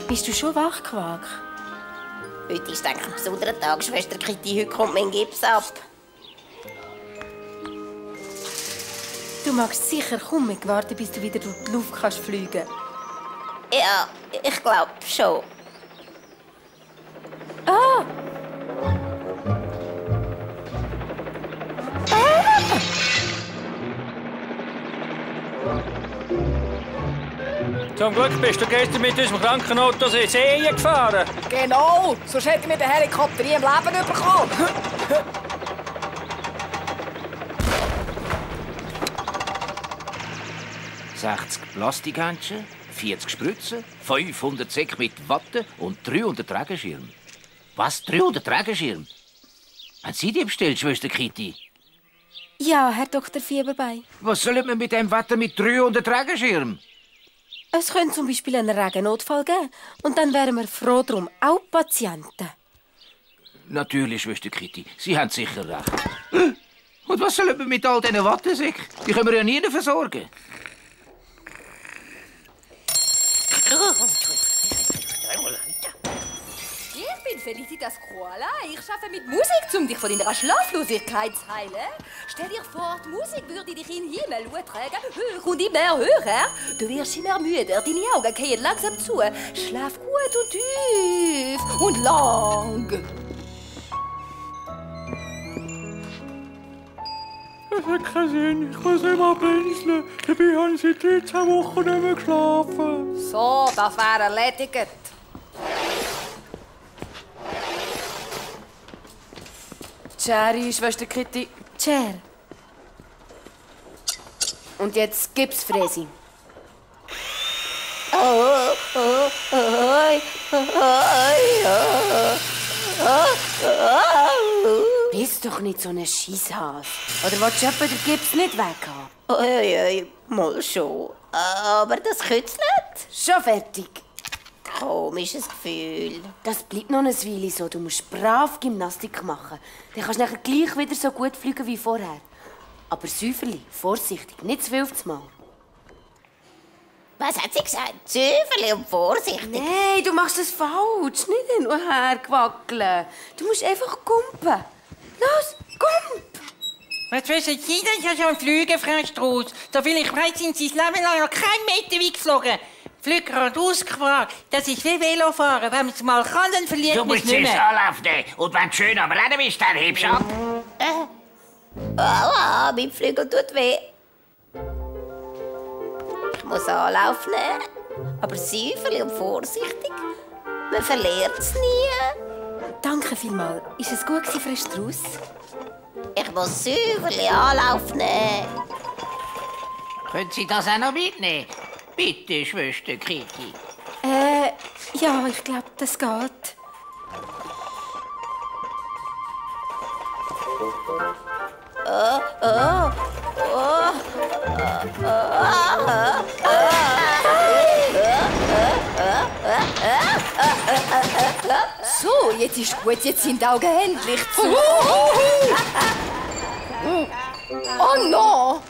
Bist du schon wach, Quark? Heute ist ein besonderer Tag, Schwester Kitty. Heute kommt mein Gips ab. Du magst sicher kaum mehr warten, bis du wieder durch die Luft kannst fliegen. Ja, ich glaube schon. Ah! Zum Glück bist du gestern mit unserem Krankenauto in See gefahren. Genau, sonst hätten wir den Helikopter nie im Leben bekommen. 60 Plastikhändchen, 40 Spritzen, 500 Säcke mit Watte und 300 Regenschirme. Was? 300 Regenschirme? Haben Sie die bestellt, Schwester Kitty? Ja, Herr Dr. Fieberbein. Was sollen wir mit dem Wetter mit 300 Regenschirmen? Es könnte zum Beispiel einen Regennotfall geben. Und dann wären wir froh drum, auch Patienten. Natürlich, Schwester Kitty. Sie haben sicher recht. Und was sollen wir mit all diesen Wattesäcken? Die können wir ja nie versorgen. Ich bin Felicitas Koala. Ich arbeite mit Musik, um dich von deiner Schlaflosigkeit zu heilen. Stell dir vor, die Musik würde dich in den Himmel tragen, höher und immer höher. Du wirst immer müder, deine Augen gehen langsam zu. Schlaf gut und tief und lang. Das hat keinen Sinn. Ich muss nicht mal blinzeln. Dabei habe ich seit 13 Wochen nicht mehr geschlafen. So, das wäre erledigt. Cherry, Schwester Kitty. Cher. Und jetzt gib's Fresi. Bist doch nicht so ein Scheisshas. Oder willst du etwa den Gips nicht weghaben? Oi, mal schon. Aber das könnte es nicht. Schon fertig. Komisches Gefühl. Das bleibt noch eine Weile so. Du musst brav Gymnastik machen. Dann kannst du nachher gleich wieder so gut fliegen wie vorher. Aber Säuferli, vorsichtig, nicht zu viel aufs Mal. Was hat sie gesagt? Züferli und vorsichtig. Nein, du machst das falsch. Nicht hin und her wackeln. Du musst einfach kumpen. Los, kump! Was wissen Sie denn schon fliegen, Frau Strauss? So viel ich weiß, sind Sie das Leben lang noch keinen Meter weit geflogen. Fliegen geradeaus gefahren. Das ist wie Velofahren. Wenn man es mal kann, dann verliert man es nicht mehr. Du musst zuerst Anlauf nehmen. Und wenn du schön am Rennen bist, dann hebst du ab. Aua, mein Flügel tut weh. Ich muss Anlauf nehmen. Aber säuferli und vorsichtig. Man verliert es nie. Danke vielmals. Ist es gut gewesen, Frau Strauss? Ich muss säuferli Anlauf nehmen. Können Sie das auch noch mitnehmen? Bitte, Schwester Kitty. Ja, ich glaube, das geht. So, jetzt ist gut, jetzt sind die Augen endlich zu. Oh no!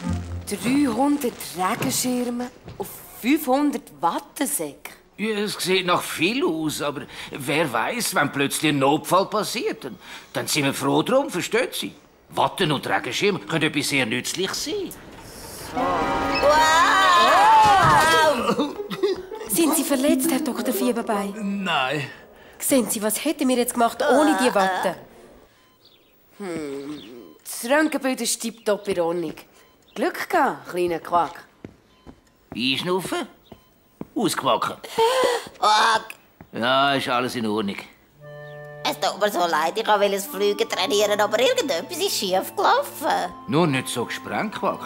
300 Regenschirme auf 500 Wattesäcke. Ja, es sieht nach viel aus, aber wer weiß, wenn plötzlich ein Notfall passiert, dann sind wir froh drum, versteht Sie? Watten und Regenschirme können etwas sehr nützlich sein. Sind Sie verletzt, Herr Dr. Fieberbein? Nein. Sehen Sie, was hätten wir jetzt gemacht ohne die Watte? Das Röntgenbild ist tipptopp in Ordnung. Glück gehabt, kleiner Quack. Einschnaufen? Ausgewackert? Fuck. Ja, ist alles in Ordnung. Es tut mir so leid, ich wollte das Fliegen trainieren, aber irgendetwas ist schief gelaufen. Nur nicht so gesprengt, Quack.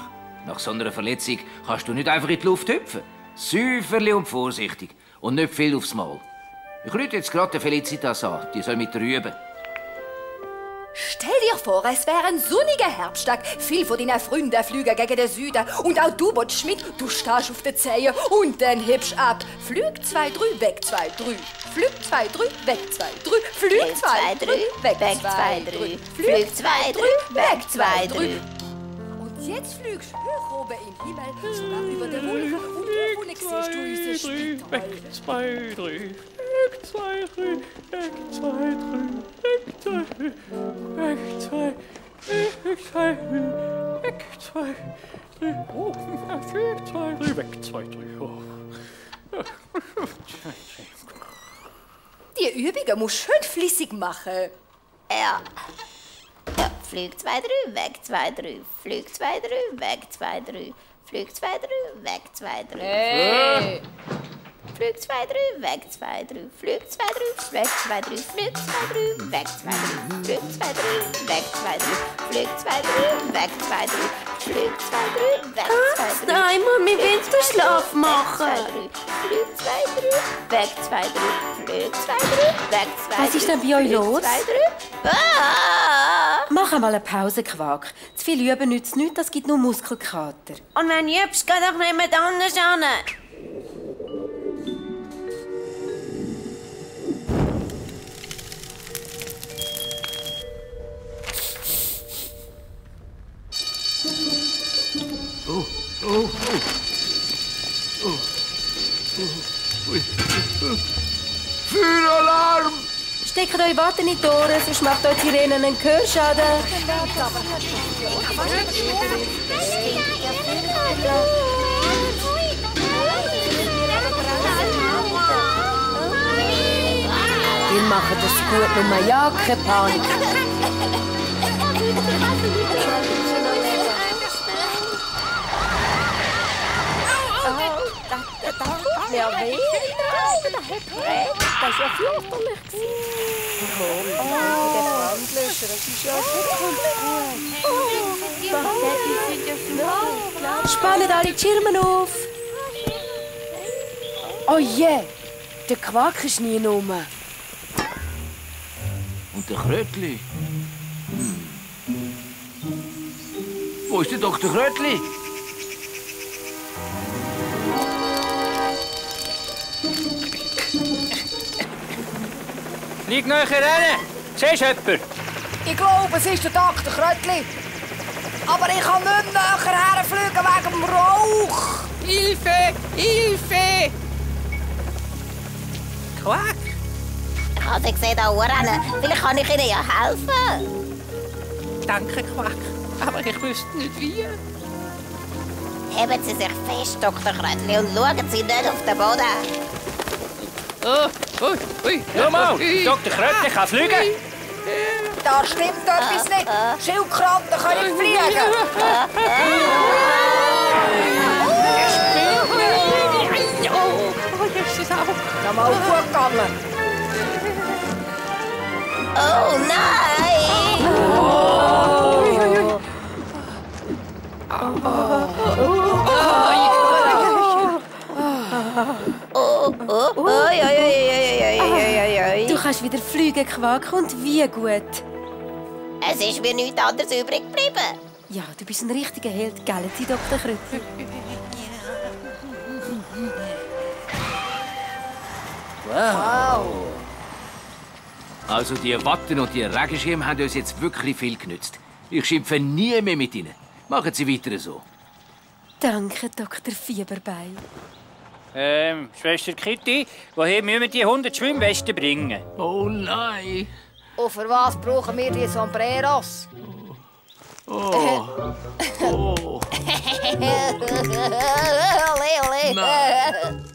Nach so einer Verletzung kannst du nicht einfach in die Luft hüpfen. Säuferli und vorsichtig. Und nicht viel aufs Mal. Ich rufe jetzt gerade Felicitas an. Die soll mit dir üben. Stell dir vor, es wäre ein sonniger Herbsttag. Viele von deinen Freunden fliegen gegen den Süden. Und auch du, Bot Schmidt, du stehst auf den Zehen und dann hebst ab. Flüg 2, 3, weg 2, 3. Flüg 2, 3, weg 2, 3. Flüg 2, 3, weg 2, 3. Flüg 2, 3, weg 2, 3. Und jetzt fliegst du hoch oben im Himmel, sogar über den Wolken. Und oben siehst du unser Spital. Weg, 2, 3. 2, 3, weg, 2, 3, weg, 2, weg, 2, weg, 2, 3, oh, weg, 2, 3, weg, 2, 3, oh. Die Übungen musst du schön flüssig machen. Ja. Ja, Flug 2, 3, weg, 2, 3. Flug 2, 3, weg, 2, 3. Flug 2, 3, weg, 2, 3. Hey. Flug 2, 3, weg, 2, 3. Flug 2, 3, weg, 2, 3. Flug 2, 3, weg, 2, 3. Flug 2, 3, weg, 2, 3. Flug 2, 3, weg, 2, 3. Flug 2, 3, weg, 2, 3. Nein, Mami, willst du Schlaf machen? Flug 2, 3, weg, 2, 3. Flug 2, 3, weg, 2, 3. Was ist denn bei euch los? 2, 3. Ah! Mach einmal eine Pause, Quark. Zu viel üben nützt nichts, das gibt nur Muskelkater. Und wenn du übst, geh doch nicht mit anders an. Feueralarm! Steckt euch Watte in die Ohren, sonst macht euch die Sirene einen Gehörschaden. Wir machen das gut, nur ja, keine Panik. Ja, weh. Das war ja fürchterlich. Oh, der Brandlöscher, das ist ja gut. Spannen alle die Schirme auf. Oh je, der Quark ist nie rum. Und der Krötli? Wo ist der Dr. Krötli? Lieg näher rein. Siehst du jemanden? Ich glaube, es ist der Dr. Krötli. Aber ich kann nicht näher herfliegen wegen dem Rauch. Hilfe! Hilfe! Quack! Ich habe sie gesehen, da rennen. Vielleicht kann ich ihnen ja helfen. Danke, Quack. Aber ich wüsste nicht wie. Heben Sie sich fest, Dr. Krötli, und schauen Sie nicht auf den Boden. Oh, ui, ui. Schau mal, Dr. Krötli kann fliegen. Da stimmt etwas nicht. Schildkröten können fliegen. Oh, jetzt ist es auch. Ja, mal gut gegangen. Oh nein! Du kannst wieder fliegen, Quark, und wie gut. Es ist mir nichts anderes übrig geblieben. Ja, du bist ein richtiger Held, gell, Dr. Krötli? Wow! Also die Watten und die Regenschirme haben uns jetzt wirklich viel genützt. Ich schimpfe nie mehr mit ihnen. Machen Sie weiter so. Danke, Dr. Fieberbein. Schwester Kitty, woher müssen wir die 100 Schwimmwesten bringen? Oh nein! Und für was brauchen wir die Sombreros? Oh! Oh! Ole, ole. Nein!